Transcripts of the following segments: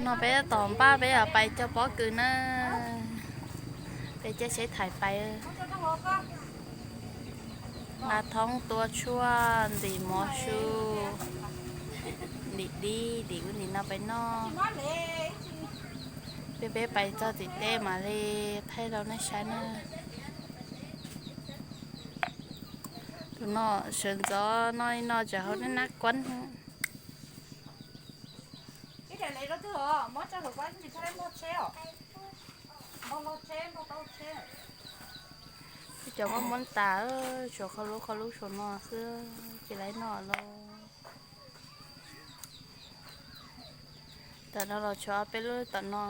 No peb tab tom npaj peb yuav pais cog pob kws na. Peb caij tsheb thaiv pais. Nqa thoob tua tshuaj ntim mov su, ntim dib, ntim ub ntim no pais noj. Peb peb pais txog tim teb mam li thaij rau nej saib na. Tus no sawv ntxov no li no tsam hauv nej nab kuab. Cov muab muab tas, tsuas qhov lub qhov lub saum no xwb, tsis laib noj lawm. Tam no los tshuav peb lub tom no.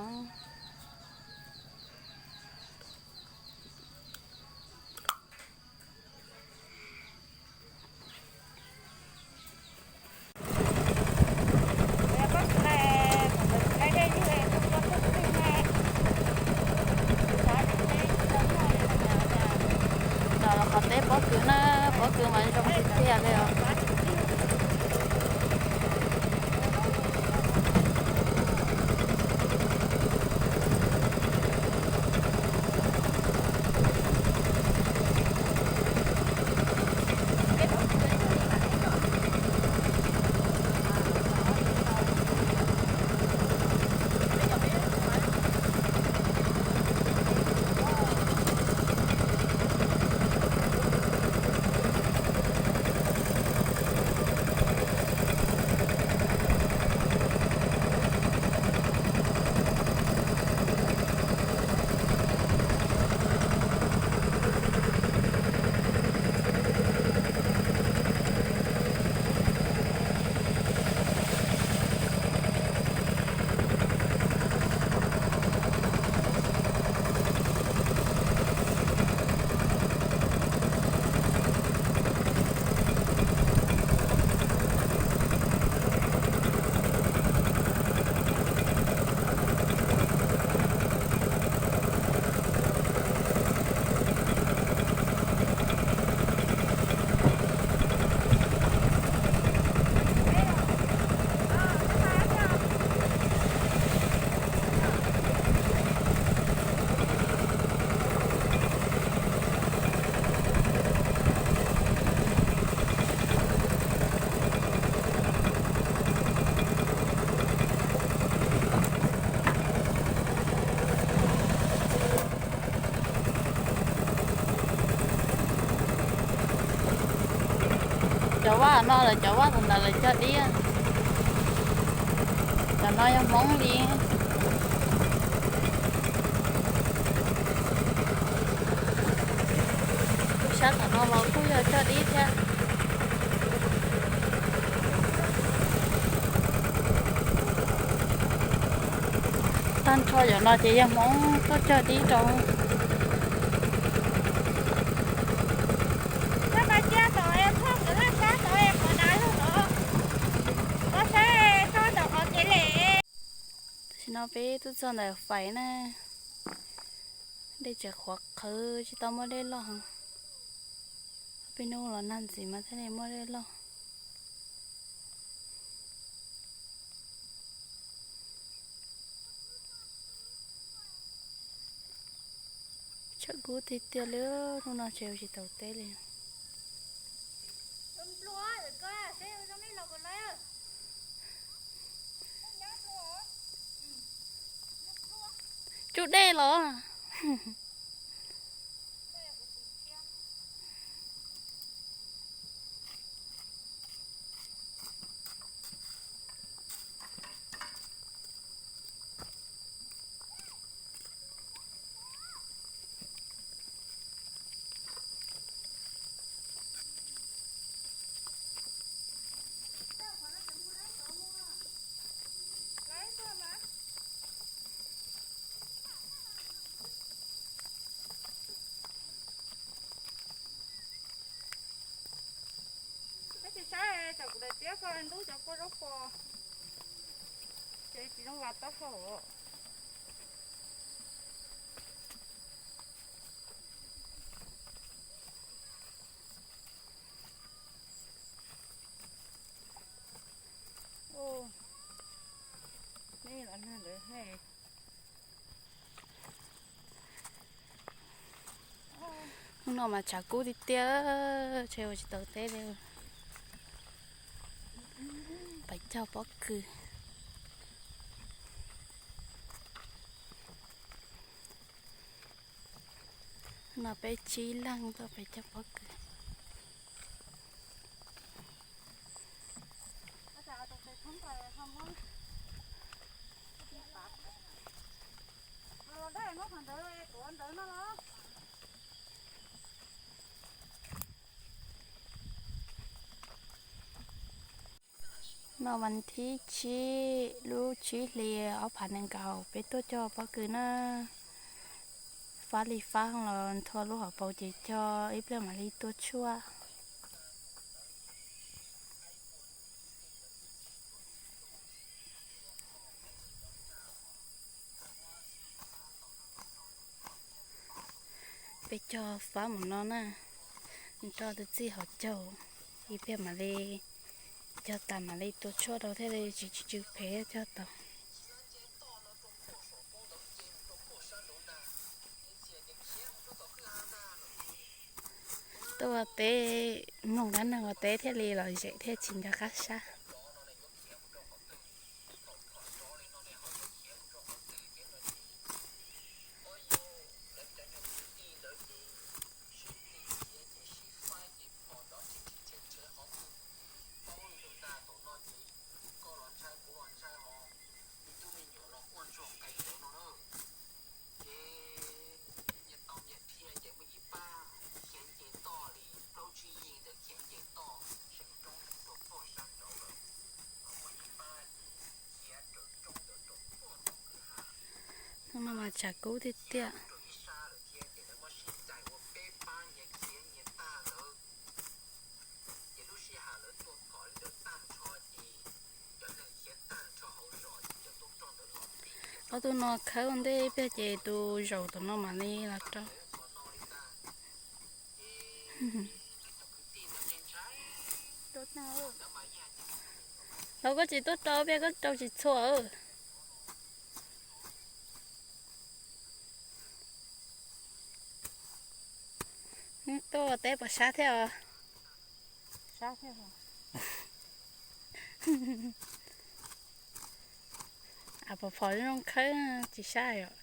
Los qhov teb pob kws na, pob kws mas zoo tiag tiag li os. Cov vaj no lawv cov vaj ntawd lawv cog dib. Cov no yog Hmoob li. Sab tom no los kuj yog cog dib thiab. Tag nrho cov no ces yog Hmoob tuaj cog dib rau. Tam sim no peb tuaj txog ntawm Fais na, dej tseem qhuav qhawv tsis tau muaj dej loj heev. Peb hnub los nag ntxiv mas thiaj li muaj dej loj. Tshav kub tiag tiag li, hnub no tsev tsis tau teb li. Tsuj dej los. Peb tsis saib tam kuv daim tiab koj ntub cov kua zaub pos, ces tsis zoo vam taub hau. Hnub no mas tshav kub tiag tiag, ntshe ua tsis tau teb li. Pais cog pob kws. No peb tsib leeg tuaj pais cog pob kws. No mas thib tsib lub tsib hli ob phav nees nkaum peb tuaj cog pob kws na. Fab li fab los nthua lub hauv paus ces cog ib pliag mam li tua tshuaj. Peb cog fab mus no na, nroj tus txij hauv caug, ib pliag mam li cog tas mam li tua tshuaj rau thiaj li tsis tsw phem cog tau. Tuaj ua teb, mloog dab neeg ua teb thiaj li lom zem thiaj tsis nco qab sab. Hnub no mas tshav kub tiag tiag. Ob tug no khawb ua ntej ib pliag ces tus zaum tom no mam li los rau. Los koj tsis tuaj rau, ib pliag koj rau tsis txhua. Tuaj ua teb puas sab thiab os? Pom phom zoo khawb tsis sab os.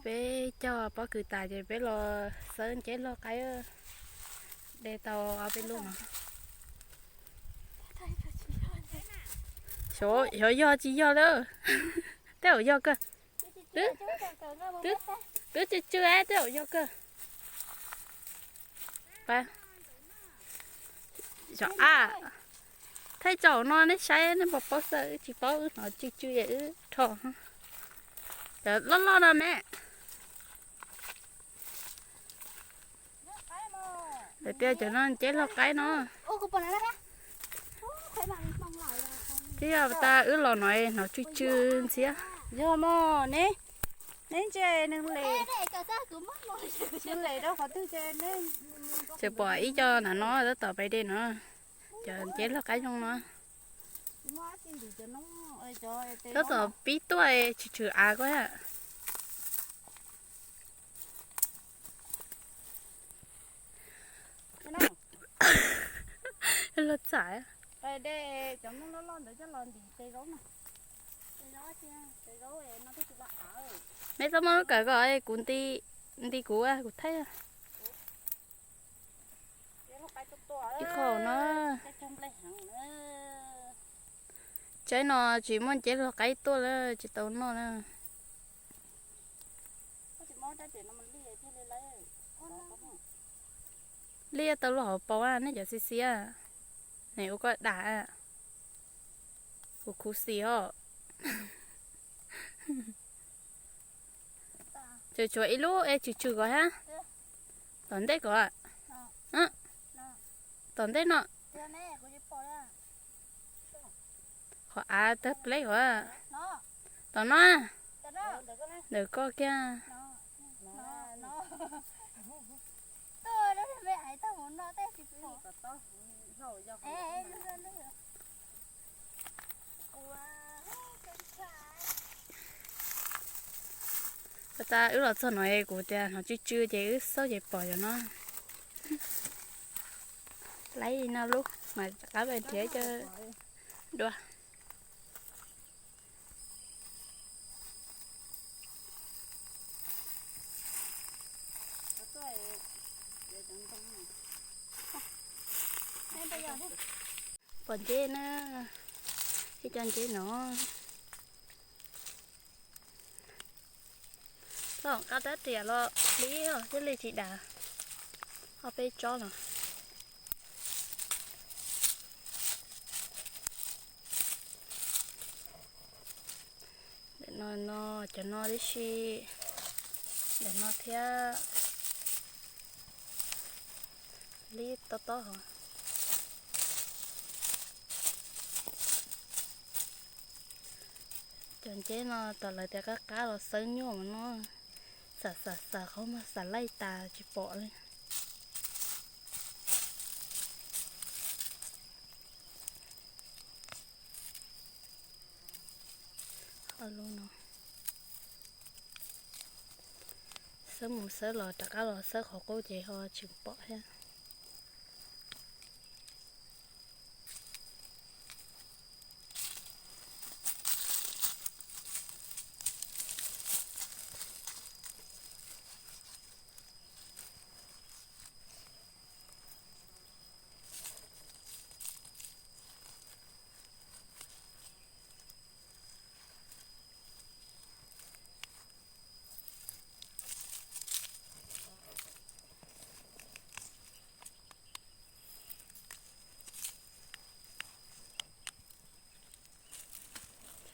Peb cog pob kws tas ces peb los xawb nceb log qaib, de tau ob peb lub no. Xyov yog tsis yog lawm. Tej zaum yog kawg. Twb tsw tsw, tej zaum yog kawg. Xyov a, thaij tsaum no nej saib nej puas paub xwb, wb tsis paub, wb hnov tsw tsw es wb rho. Cov loj loj no me. Lawv tias cov no nceb log qaib no. Twb yog tas wb los no hnov tsw tsw ntxhiab. Yog mog, neb, neb ntse neeg lem, neeg lem rau qhov twg ces neb. Tseem pom ib co nram no tab tom pais de no, cov nceb log qaib zoo no. Tab tom pib tuaj tshwm tshwm av ko. Luag txam. Neb txhob muab lub kawm ko, kuv nti, nti kuv, kuv thaij. Ib qho no, tsaib no tsis muaj nceb log qaib tuaj lawm, tsis tau noj na. Liaj tau lub hauv paus, nej cov xi xi, nws ua koj dam, kuv khuv xim os. Tseem tshuav ib lub es tsw tsw ko hab. Tom ntej ko, tom ntej no. Pom av tawg pleb uas tom no, ntawm koj kiag. Pas tas wb los txog no kuv tias hnov tsw tsw ces wb xauj ces pom cov no. Laib li no lub mas rov qab pais nrhiav cov dua. Pom nceb na, ib co nceb no. Txhob nqa rab riam los li os, thiaj li tsis dam. Ho peb tsob no. Ntawm no no, cov no tib si, ntawm no thiab. Li tob tob hos. Cov nceb no tom lawv tias qab qab los xawb nyuaj mas no, xam xam xam qhov muag xam laij tas tsis pom li. Ho lub no. Xawb mus xawb los rov qab los xawb qhov qub ces ho tsis pom thiab.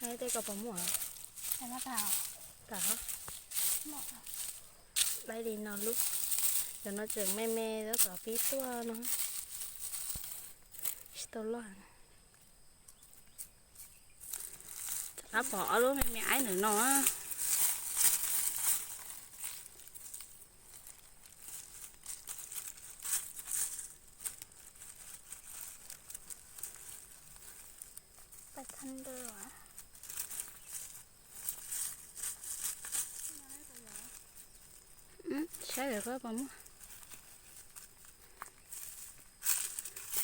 Saib tej ko puas muaj? Tam, laib li no lub, cov no tseem me me tab tom pib tuaj no. Tsis tau loj. Rov qab pom ob lub me me aib ntawm no. Saib lawm koj puas muaj.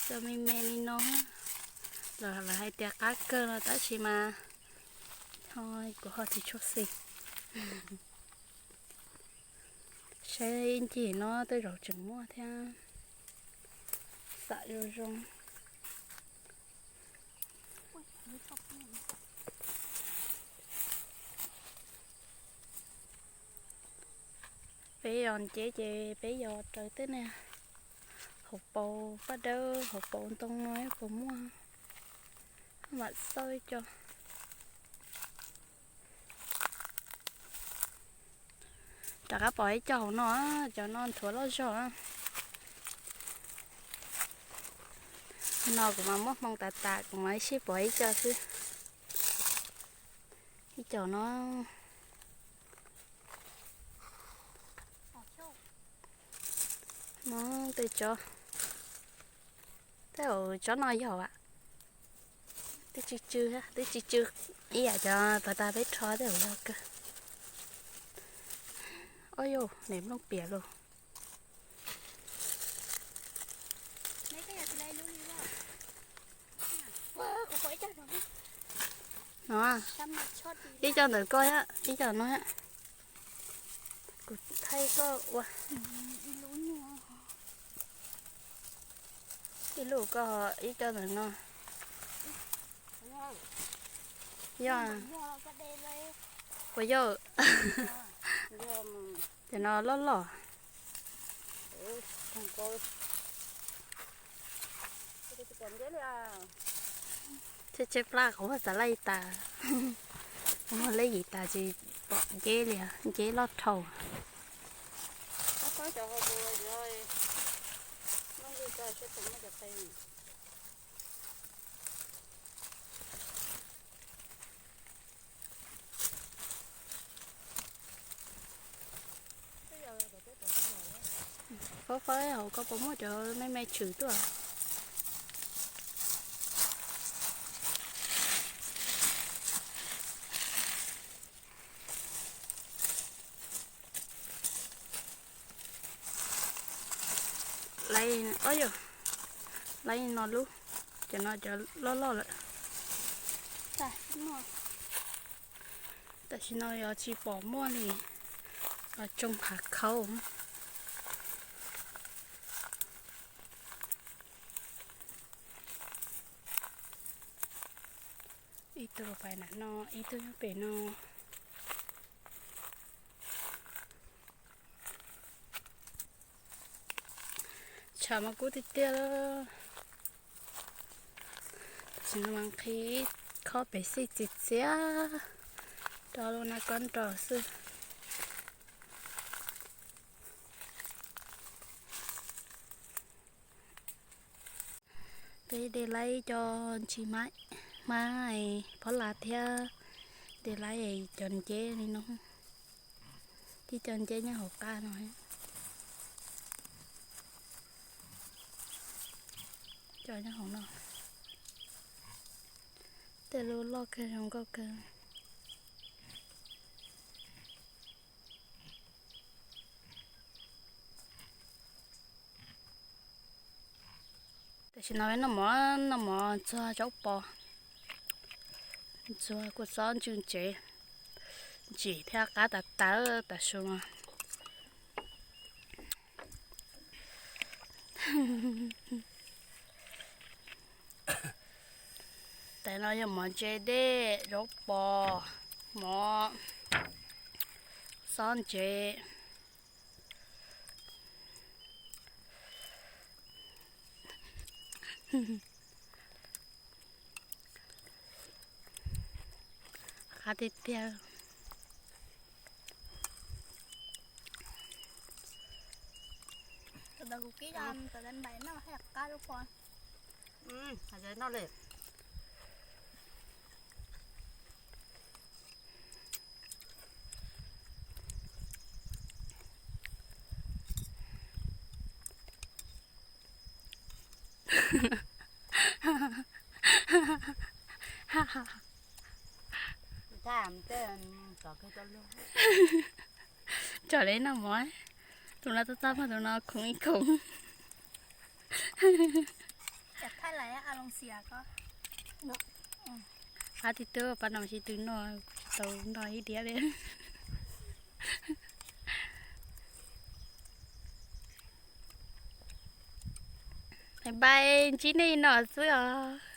Cov me me li no, lawv hais tias qab kawg no tab sis mas kuv ho tsis tshua xis. Saib ib ncig no tej zaum tseem muaj thiab. Xam zoo zoo. Peb yos nceb ces peb yos raws tej niag hauv paus paj dawb, hauv paus ntoo no puas muaj, mam xauj ib co. Rov qab pom ib co hauv no, cov no nthuav loj zog. No kuv mas muab hmoo tas tas, kuv mas sib pom ib co xwb. Ib co no. No tej tsob, tej zaum tsob no yog as. Twb tsw tsw, twb tsw tsw ib yam cov pas tas peb rho tej zaum yog kawg. Ob yau, nws nplooj piam lauj. No, ib co ntawm ko, ib co no. Kuv thaij koj ua ib lub ko, ib co ntawm no. Yog, puas yog? Cov no loj loj. Tseb tseb plab qhov muag xav laij tas, qhov muag laij yim tas tsis pom nceb li, nceb loj dhau. Koj faib hauv koj puas muaj cov me me tshwm tuaj? Laiv, o yog, laiv no lub, cov no cov loj loj lawm. Tam sim no yog tsis pom muaj li, tsoo hav khaub. Ib tug pais nram no, ib tug nyob pem no. Tshav mas kub tiag tiag. Tam sim no mas nqhis khob pem xij txias txias rau lub nab kob nrog xwb. Peb de laib cov ntsis hmab, hmab phob las thiab de laib cov nceb li no. Tib co nceb nyob hauv qab no. Cov nyob hauv no. Tej lub loj kawg zoo nkauj kawg. Tam sim no noj mov, noj mov ntxuag zaub pos, ntxuag kua txob ntsw ntsev, ntsim thiab qab tas tawv tas su no. Tam no yog mov ntse dej, zaub pos, mov, xob ntsev. Qab tiag tiag. Kuv kib, kuv kib noj qab lub pos. Hais noj li. Tsom li noj mov, tus no txaj txaj muag, tus no khoov ib khoov. Qab tiag tiag, pab no tsis tau noj, tsis tau noj ib diav li. Bye bye, ntsib nej no xwb os.